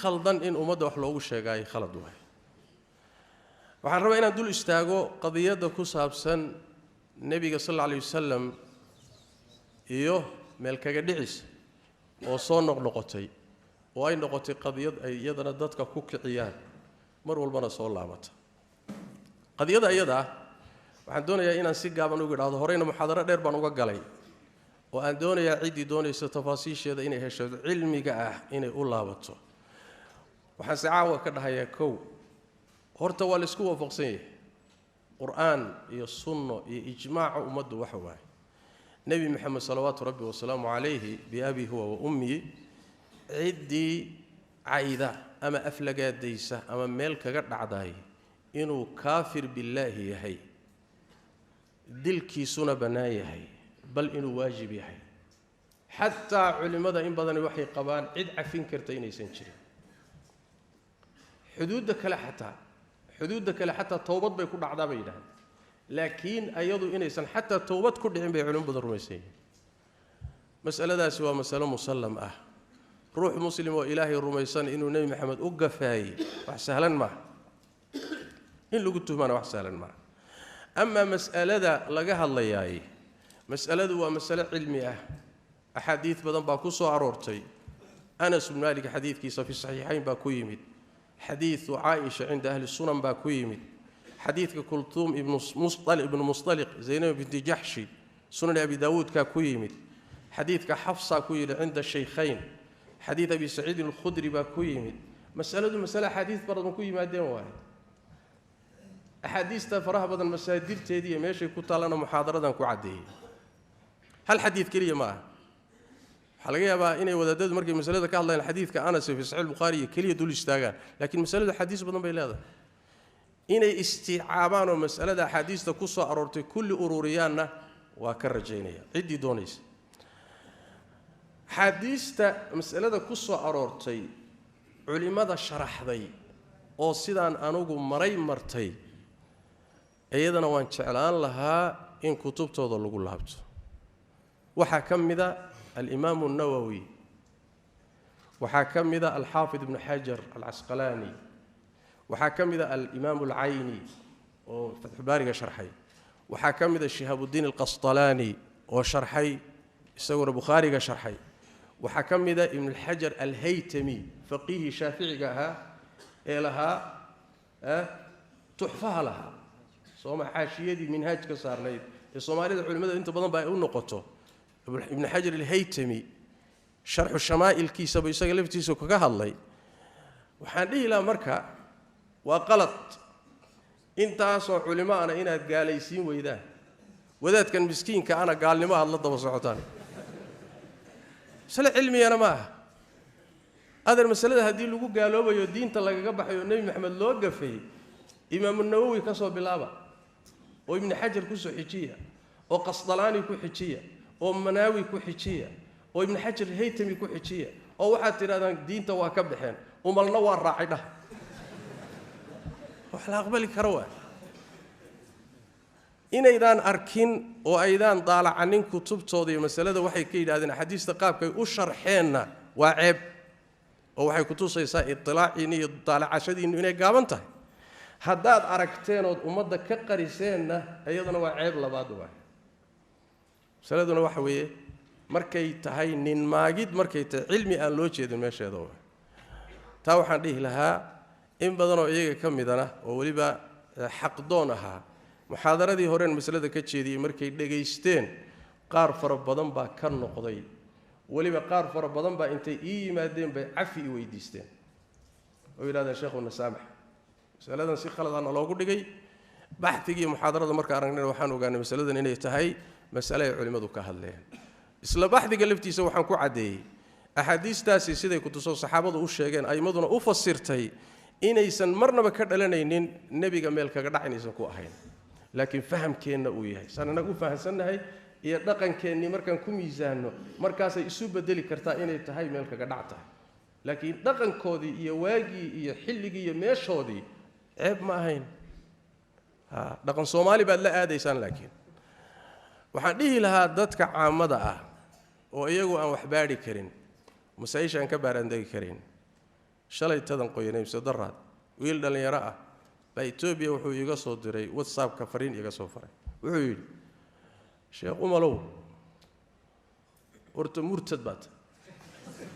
khaldan in ummadda wax loogu sheegaayo khalad waay. Waxaan rabaa inaan dul istaago qadiyadda ku saabsan nebiga sal alla alayh wasalam iyo meel kaga dhicisa oo soo noqnoqotay, oo ay noqotay qadiyad ay iyadana dadka ku kiciyaan mar walbana soo laabata. Qadiyada iyada ah waxaan doonayaa inaan si gaaban ugu idhaahdo. Horeyna muxaadaro dheer baan uga galay, oo aan doonayaa ciddii doonaysa tafaasiisheeda inay hesho cilmiga ah inay u laabato. Waxaan se caawa ka dhahayaa, kow, horta waa la isku waafaqsan yahay Qur-aan iyo sunno iyo ijmaaca ummaddu waxa waaye Nebi Maxamed salawaatu rabbi wasalaamu calayhi biabi huwa wa ummii ciddii cayda ama aflagaadaysa ama meel kaga dhacday inuu kaafir billaahi yahay, dilkiisuna bannaan yahay, bal inuu waajib yahay. Xataa culimmada in badani waxay qabaan cid cafin karta inaysan jirin. Xuduudda kale xataa, xuduudda kale xataa towbad bay ku dhacdaa bay yidhahdeen, laakiin ayadu inaysan xataa towbad ku dhicin bay culimo badan rumaysan yihiin. Masaladaasi waa masalo musallam ah. Ruux muslim oo Ilaahay rumaysan inuu Nebi Maxamed u gafaayey wax sahlan maaha, in lagu tuhmana wax sahlan maaha. Amaa mas'alada laga hadlayaay, mas'aladu waa masale cilmi ah. Axaadiid badan baa ku soo aroortay. Anas bnu Maalik xadiidkiisa fi saxiixayn baa ku yimid, xadiidu Caaisha cinda ahli sunan baa ku yimid, xadiidka Kultuum ibnu Musطaliq, Zaynab binti Jaxshi, Sunani Abi Daawuudkaa ku yimid, xadiidka Xafsa ku yidhi cinda shaykhayn, xadiid Abi Saciidin Alkhudri baa ku yimid. Masaladu masale axaadiis badan ku yimaadeen waaye. Axaadiista faraha badan masaadirteedii iyo meeshay ku taallana muxaadaradan ku caddeeyey. Hal xadiid keliya ma aha. Waxaa laga yaabaa inay wadaadadu markay masalada ka hadlayaan xadiidka Anas fi Saxiix Bukhaari iyo keliya dul istaagaan, laakiin masaladu xadiis badan bay leedahay. Inay istiicaabaan oo masalada axaadiista ku soo aroortay kulli ururiyaanna waa ka rajaynaya ciddii doonaysa. Axaadiista masalada ku soo aroortay culimmada sharaxday oo sidaan anugu maray martay, iyadana waan jeclaan lahaa in kutubtooda lagu laabto. Waxaa ka mida alimaamu الnawowi, waxaa ka mida alxaafid ibnu Xajar alcasqalaani, waxaa ka mida alimaamu alcayni oo Fatxubaariga sharxay, waxaa ka mida Shihaabudiin alqasطalaani oo sharxay isaguna Bukhaariga sharxay, waxaa ka mida Ibnuxajar alhaytami, faqiihii shaaficiga ahaa ee lahaa tuxfaha lahaa sooma, xaashiyadii minhaaj ka saarnayd ee Soomaalida culimmada inta badan ba ay u noqoto. Ibnu Xajar alhaytami sharxu shamaa'ilkiisaba isaga laftiisa kaga hadlay. Waxaan dhihi lahaa marka waa qalad intaasoo culimo ana inaad gaalaysiin weydaan, wadaadkan miskiinka ana gaalnimo aad la daba socotaan. Masale cilmigana ma aha, adeer. Masalada haddii lagu gaaloobayo, diinta lagaga baxayo, Nebi Maxamed loo gafay, Imaamu Nawowi ka soo bilaaba oo Ibnu Xajar ku soo xijiya oo Qasdalaani ku xijiya oo Manaawi ku xijiya oo Ibnu Xajar Haytami ku xijiya, oo waxaad tidhahdaan diinta waa ka baxeen, umalna waa raacay dhah. Wax la aqbali karo waa inaydaan arkin oo aydaan daalacanin kutubtooda iyo masalada waxay ka yidhahdeen, axaadiista qaabkay u sharxeenna waa ceeb, oo waxay kutusaysaa itilaaciinni iyo daalacashadiinnu inay gaaban tahay. Haddaad aragteen ood ummadda ka qariseenna, iyadana waa ceeb labaad waay. Masaladuna waxa weeye markay tahay nin maagid, markay tahay cilmi aan loo jeedin meesheeda waay. Taa waxaan dhihi lahaa in badanoo iyaga ka midana oo weliba xaqdoon ahaa muxaadaradii horeen masalada ka jeediyey markay dhegaysteen, qaar fara badan baa ka noqday. Weliba qaar fara badan baa intay ii yimaadeen bay cafi i weydiisteen oo yidhahdeen, "Sheekhuna, saamax, masaladan si khaladaana loogu dhigay. Baxdigii muxaadarada marka aragnayna waxaan ogaanay masaladan inay tahay masale ay culimmadu ka hadleen." Isla baxdiga laftiisa waxaan ku caddeeyey axaadiistaasi siday kutuso saxaabadu u sheegeen, a'immaduna u fasirtay, inaysan marnaba ka dhalanaynin nebiga meel kaga dhac inaysan ku ahayn, laakiin fahamkeenna uu yahay saan annaga u fahamsannahay iyo dhaqankeennii markaan ku miisaanno markaasay isu bedeli kartaa inay tahay meel kaga dhac tahay. Laakiin dhaqankoodii iyo waagii iyo xilligii iyo meeshoodii ceeb ma ahayn. Dhaqan Soomaali baad la aadaysaan. Laakiin waxaan dhihi lahaa dadka caamada ah oo iyagu aan wax baadhi karin, masaa-isha aan ka baaraandegi karin. Shalay tadan qoyanay mise daraad wiil dhallinyaro ah baa Etoobiya wuxuu iiga soo diray WhatsApp-ka fariin iiga soo faray. Wuxuu yidhi Sheekh Umalow, horta murtad baad tahay,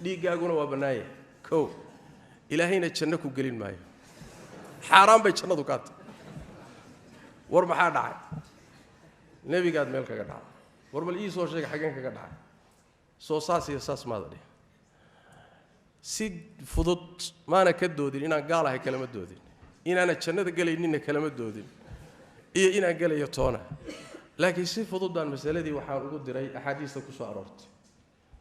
dhiiggaaguna waa bannaanya, kow ilaahayna janno ku gelin maayo, xaaraan bay jannadu kaa tahay. War maxaa dhacay? Nebigaad meel kaga dhacday. War bal ii soo sheega xaggeen kaga dhacay. Soo saas iyo saas maada dhih. Si fudud maana ka doodin inaan gaal ahay, kalama doodin inaana jannada gelayninna, kalama doodin iyo inaan gelayo toona, laakiin si fudud baan masaladii waxaan ugu diray axaadiista ku soo aroortay,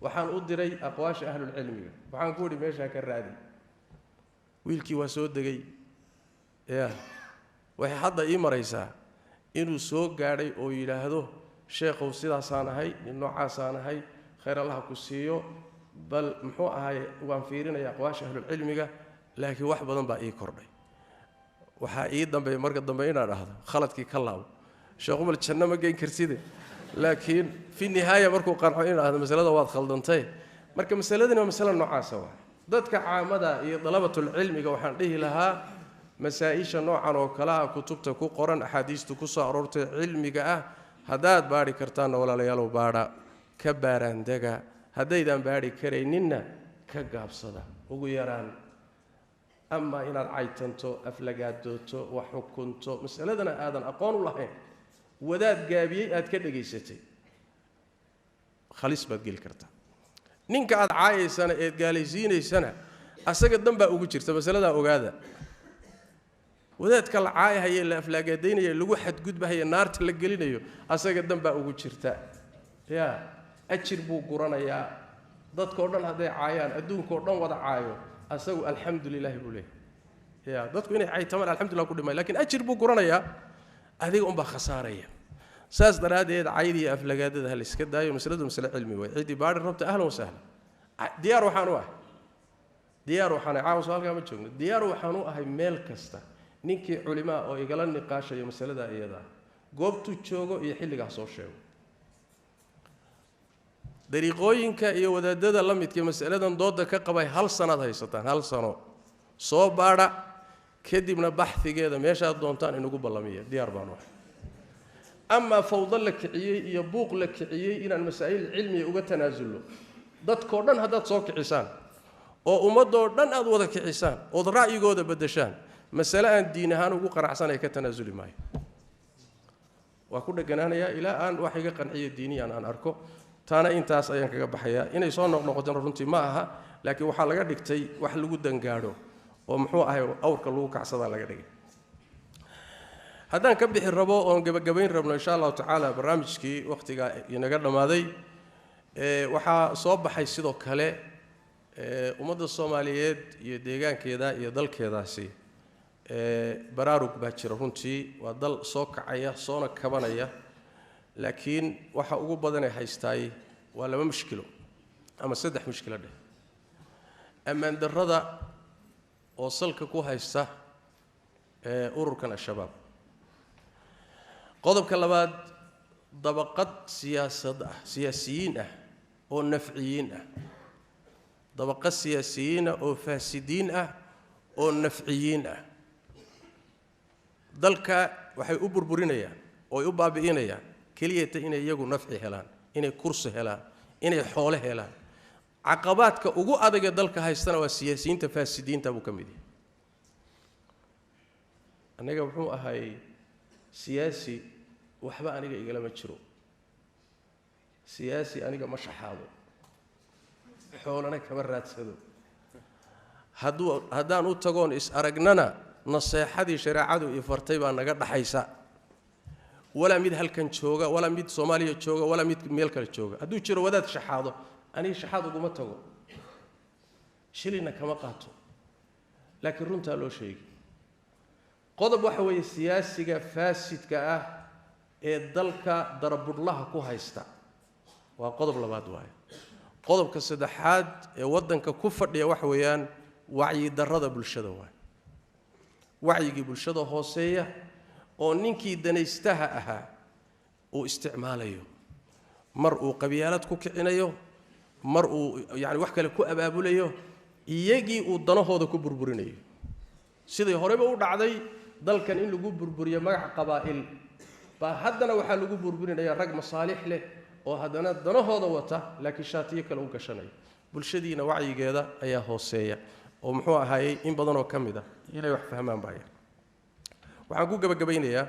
waxaan u diray aqwaasha ahlulcilmiga, waxaan ku idhi meeshaa ka raadi. Wiilkii waa soo degay, ya waxay hadda ii maraysaa inuu soo gaadhay oo yidhaahdo sheekhow sidaasaan ahay, nin noocaasaan ahay, khayr allaha ku siiyo, bal muxuu ahay waan fiirinaya aqwaasha ahlulcilmiga, laakiin wax badan baa ii kordhay. Waxaa ii dambeeya marka dambe inaan dhahdo khaladkii ka laabo, Sheekh Umal janno ma geyn kartide, laakiin fi nihaaya markuu qanco inaan dhahdo masalada waad khaldantay. Marka masaladani waa masale noocaasa waay. Dadka caamada iyo dalabatulcilmiga waxaan dhihi lahaa masaa-isha noocan oo kale ah kutubta ku qoran, axaadiistu ku soo aroortay cilmiga ah, haddaad baadhi kartaanna walaalayaalow baadha, ka baaraandega, haddaydaan baadhi karayninna ka gaabsada ugu yaraan. Amaa inaad caytanto, aflagaadooto, wax xukunto, masaladana aadan aqoon u lahayn, wadaad gaabiyey aad ka dhegaysatay, khalis baad geli kartaa. Ninka aad caayaysana eed gaalaysiinaysana asaga dan baa ugu jirta masaladaa, ogaada. Wadaadka la caayahaye, la aflaagaadaynaya, lagu xadgudbahaye, naarta la gelinayo, asaga dan baa ugu jirta, ya ajir buu guranayaa. Dadkao dhan hadday caayaan, adduunkao dhan wada caayo, asagu alxamdu lilaahi buu leeyahy. Ya dadku inay caytamaan alxamdulillah ku dhimay, lakiin ajir buu guranayaa, adiga unbaa khasaaraya. Saas daraaddeed cayda iyo aflagaadada ha la iska daayo. Masaladu masale cilmi way, ciddii baadhi rabta ahlan wasahlan, diyaar waxaan u ahay, diyaar waxaan caawa soo halkaa ma joogno, diyaar waxaan u ahay meel kasta ninkii culimaa oo igala niqaashayo masaladaa iyadaa, goobtuu joogo iyo xilligaa soo sheego. Dariiqooyinka iyo wadaadada la midka masaladan dooda ka qabay 1 sanaad haysataan, 1 sano soo baadha, kadibna baxhigeeda meeshaad doontaan inugu ballamiya, diyaar baan u ahay. Amaa fawdo la kiciyey iyo buuq la kiciyey inaan masaa'il cilmiya uga tanaasulno, dadkoo dhan haddaad soo kicisaan oo ummadoo dhan aad wada kicisaan ood ra'yigooda beddeshaan, masale aan diin ahaan ugu qanacsanaya ka tanaasuli maayo, waa ku dheganaanayaa ilaa aan wax iga qanciyo diiniyan aan arko. Taana intaas ayaan kaga baxayaa. Inay soo noqnoqotona runtii ma aha, laakiin waxaa laga dhigtay wax lagu dangaadho oo muxuu ahay awrka lagu kacsadaa laga dhigay. Haddaan ka bixi rabo oon gebagabayn rabno insha allahu tacaala barnaamijkii wakhtigaa inaga dhammaaday, waxaa soo baxay sidoo kale ummadda Soomaaliyeed iyo deegaankeeda iyo dalkeedaasi baraarug baa jira. Runtii waa dal soo kacaya soona kabanaya, laakiin waxa ugu badanee haystaay waa 2 mushkilo ama 3 mushkilo dheh. Ammaan darrada oo salka ku haysta ururkan Al-Shabaab. Qodobka labaad, dabaqad siyaasad ah, siyaasiyiin ah oo nafciyiin ah, dabaqad siyaasiyiin ah oo faasidiin ah oo nafciyiin ah, dalka waxay u burburinayaan oo ay u baabi'inayaan keliyata inay iyagu nafci helaan, inay kursi helaan, inay xoole helaan. Caqabaadka ugu adagee dalka haystana waa siyaasiyiinta faasidiinta buu ka mid yahay. Annaga muxuu ahay siyaasi waxba aniga igalama jiro, siyaasi aniga ma shaxaado, xoolana kama raadsado, haddaan u tagoon is aragnana naseexadii shareecadu i fartay baa naga dhaxaysa. Walaa mid halkan jooga, walaa mid Soomaaliya jooga, walaa mid meel kale jooga. Hadduu jiro wadaad shaxaado, aniga shaxaad uguma tago, shilina kama qaato, laakiin runtaa loo sheegi. Qodob waxa weeye siyaasiga faasidka ah ee dalka darabudhlaha ku haysta, waa qodob labaad waaye. Qodobka saddexaad ee waddanka ku fadhiya waxa weeyaan wacyi darrada bulshada waaye, wacyigii bulshada hooseeya oo ninkii danaystaha ahaa uu isticmaalayo, mar uu qabyaalad ku kicinayo, Mar uu yani wax kale ku abaabulayo, iyagii uu danahooda ku burburinayo, siday horeba u dhacday dalkan in lagu burburiyo magac qabaa'il baa haddana waxaa lagu burburinayaa rag masaalix leh oo haddana danahooda wata, laakiin shaatiyo kale u gashanaya. Bulshadiina wacyigeeda ayaa hooseeya oo muxuu ahaayey in badanoo ka mid ah inay wax fahmaan baaya. Waxaan ku gabagabaynayaa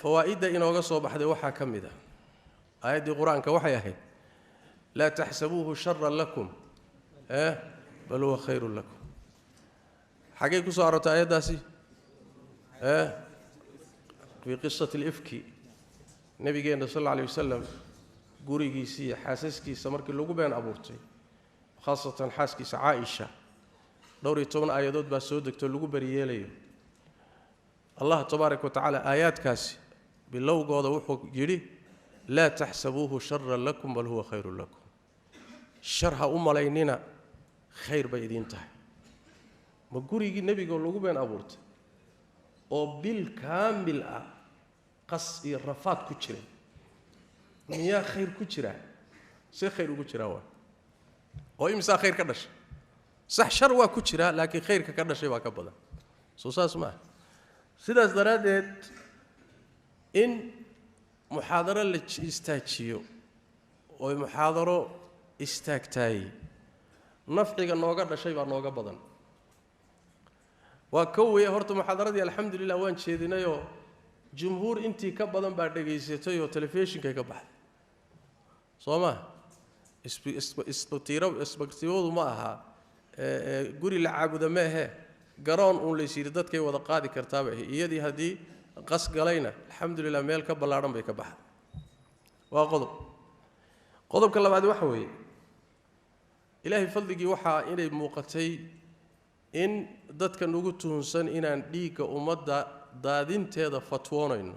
fawaa'idda inooga soo baxday. Waxaa ka mid ah aayaddii Qur-aanka waxay ahayd: "Laa taxsabuuhu sharan lakum bal huwa khayrun lakum." Xaggay ku soo aroortay aayaddaasi? Fii qisati alifki. Nabigeenna sal alla alay wasalam gurigiisii iyo xaasaskiisa markii lagu been abuurtay, khaasatan xaaskiisa Caaisha, dhowr iyo toban aayadood baa soo degto lagu beriyeelayo. Allah tabaaraka wa tacaala aayaadkaasi bilowgooda wuxuu yidhi: "Laa taxsabuuhu sharan lakum bal huwa khayrun lakum." Shar ha u malaynina, khayr bay idiin tahay. Ma gurigii nebigoo lagu been abuurtay oo bil kaamil ah qas iyo rafaad ku jiray miyaa khayr ku jiraa? See khayr ugu jiraa waay? Oo imisaa khayr ka dhashay? Sax, shar waa ku jiraa, laakiin khayrka ka dhashay baa ka badan. Soo saas maaha? Sidaas daraaddeed in muxaadaro la istaajiyo oo muxaadaro istaagtaayey, nafciga nooga dhashay baa nooga badan. Waa ka weye horta muxaadaradii, alxamdulilah, waan jeedinayoo jumhuur intii ka badan baa dhegaysatay oo telefishinkay ka baxday. Soo ma isbaktiiradu ma aha guri la caabuda ma ahe, garoon uun lays yidhi dadkay wada qaadi kartaaba ahe. Iyadii haddii qas galayna, alxamdulilah, meel ka ballaadhan bay ka baxday. Waa qodob. Qodobka labaad waxa weeye, Ilaahay fadligii waxaa inay muuqatay in dadka nugu tuhunsan inaan dhiigga ummadda daadinteeda fatwoonayno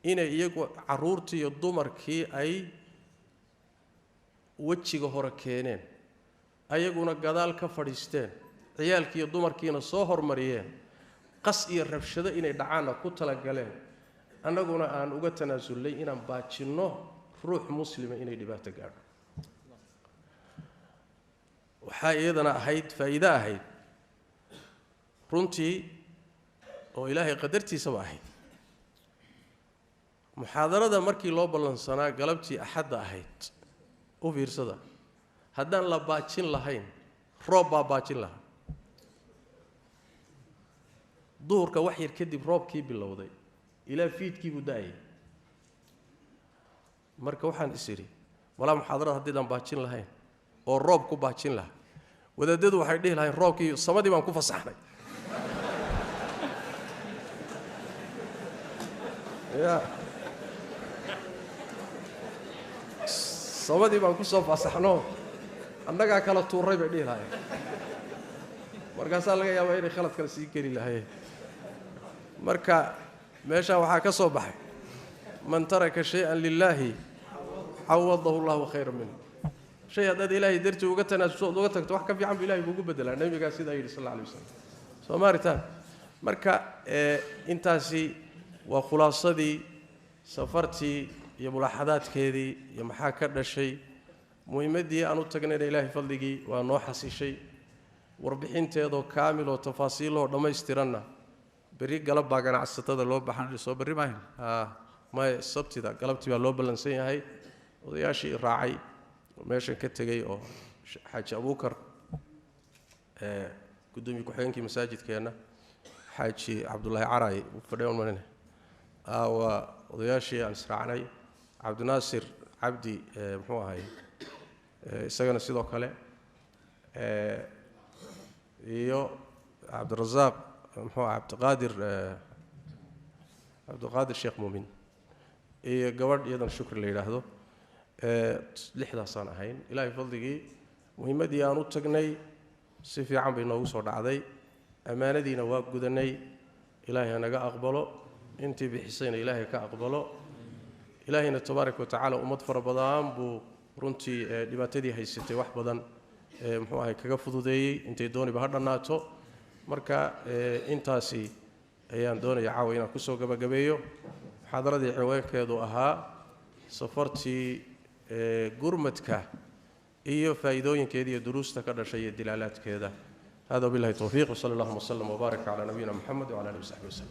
inay iyagu carruurtii iyo dumarkii ay wejiga hore keeneen, ayaguna gadaal ka fadhiisteen, ciyaalkii iyo dumarkiina soo hormariyeen, qas iyo rabshado inay dhacaanna ku talagaleen, annaguna aan uga tanaasulnay inaan baajinno ruux muslima inay dhibaato gaadho. Waxaa iyadana ahayd faa'iide ahayd runtii oo Ilaahay qadartiisaba ahayd, muxaadarada markii loo ballansanaa galabtii Axadda ahayd, u fiirsada, haddaan la baajin lahayn, roob baa baajin lahaa. Duhurka wax yar kadib roobkii bilowday, ilaa fiidkii buu da'ayay. Marka waxaan is idhi, malaa muxaadarada haddiidaan baajin lahayn oo roob ku baajin lahaa, wadaadadu waxay dhihi lahayn roobkii samadii baan ku fasaxnay. Ya samadii baan ku soo fasaxno, annagaa kala tuuray bay dhihi lahayen. Markaasaa laga yaabaa inay khalad kale sii geli lahayeen. Marka meeshaa waxaa ka soo baxay: man taraka shay-an lilaahi cawadahu Allahu khayra minhu. Shay haddaad Ilaahay dartii uga tanaasuso ood uga tagto, wax ka fiican bu Ilahay kugu bedelaa. Nabigaa sidaa yidhi sal alla alay wasalam. Soo maaritaan. Marka intaasi waa khulaasadii safartii iyo mulaaxadaadkeedii iyo maxaa ka dhashay. Muhimaddii aan u tagnayna Ilaahay fadligii waa noo xasishay. Warbixinteedoo kaamil oo tafaasiiloo dhammaystiranna berri galab baa ganacsatada loo baxan. Soo berri maahin maya, Sabtida galabtii baa loo ballansan yahay. Odayaashii raacay meeshan ka tegey oo Xaaji Abuukar, guddoomiye ku-xigeenkii masaajidkeenna, Xaaji Cabdullaahi Caray uu fadhiya malin, waa odayaashii aan israacnay, Cabdinaasir Cabdi muxuu ahay isagana sidoo kale, iyo Cabdirasaaq muxuu aha, Cabdiqaadir Sheekh Muumin, iyo gabadh iyadana Shukri la yidhaahdo. Lixdaasaan ahayn. Ilaahay fadligii muhiimaddii aan u tagnay si fiican bay noogu soo dhacday, ammaanadiina waa gudanay. Ilaahay hanaga aqbalo, intii bixisayna Ilaahay ka aqbalo. Ilaahayna tabaaraka wa tacaala ummad fara badan buu runtii dhibaatadii haysatay wax badan muxuu ahay kaga fududeeyey, intay dooniba ha dhannaato. Marka intaasi ayaan doonaya caawa inaan kusoo gabagabeeyo muxaadaradii ciwaankeedu ahaa safartii Gurmadka iyo faa'iidooyinkeeda iyo duruusta ka dhashay iyo dilaalaadkeeda. Hada billahi tawfiiq, wsala allahuma wslam wbaarak calaa nabiyina Moxamed wcala alihi wasaxbi waslem.